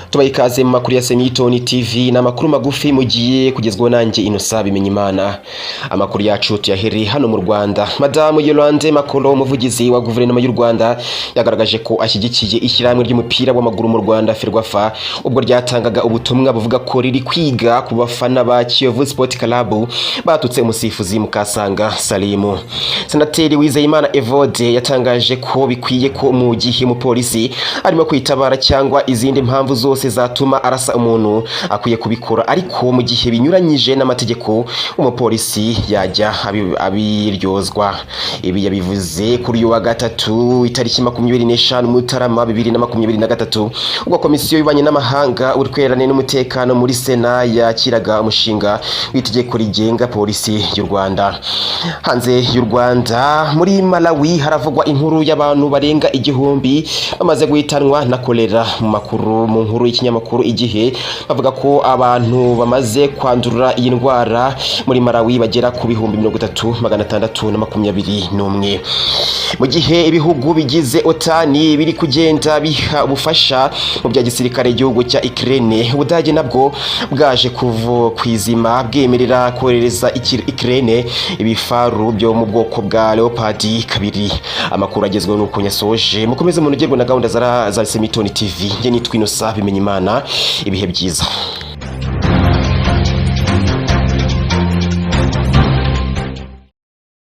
Tubaye ikaze mu makuru ya Semitoni TV n'amakuru magufi mugiye kugezwaho nanjye Innocent Bimenyimana. Amakuru yacu tuyahereye hano mu Rwanda. Madamu Yolande Makolo, umuvugizi wa guverinoma y'u Rwanda, yagaragaje ko ashyigikiye ishyirahamwe ry'umupira w'amaguru mu Rwanda, Ferwafa, ubwo ryatangaga ubutumwa buvuga ko riri kwiga ku bafana ba Kiyovu Sport Club batutse umusifuzi Mukasanga Salimu. Senateri Wizeyimana Evode yatangaje ko bikwiye ko mu gihe umupolisi arimo kwitabara cyangwa izindi mpamvu zose zatuma arasa umuntu, akwiye kubikora, ariko mu gihe binyuranyije n'amategeko umupolisi yajya abiryozwa. Ibi yabivuze kuri uyu wa gatatu, itariki 25 Mutarama 2023, ubwo komisiyo y'ububanyi n'amahanga, ubutwererane n'umutekano muri Sena yakiraga umushinga w'itegeko rigenga polisi y'u Rwanda. Hanze y'u Rwanda, muri Malawi haravugwa inkuru y'abantu barenga 1000 bamaze guhitanwa na kolera. Mu makuru mu nkuru y'ikinyamakuru Igihe, bavuga ko abantu bamaze kwandura iyi ndwara muri Malawi bagera ku 30,621. Mu gihe ibihugu bigize OTAN biri kugenda biha ubufasha mu bya gisirikare igihugu cya Ukraine, Ubudage nabwo bwaje kuva kwizima bwemerera kohereza Ukraine ibifaru byo mu bwoko bwa Leopard 2. Amakuru agezweho nuko nyasoje. Mukomeze munogerwe na gahunda za Semitoni TV. Njye nitwa Innocent Bimenyimana. Ibihe byiza.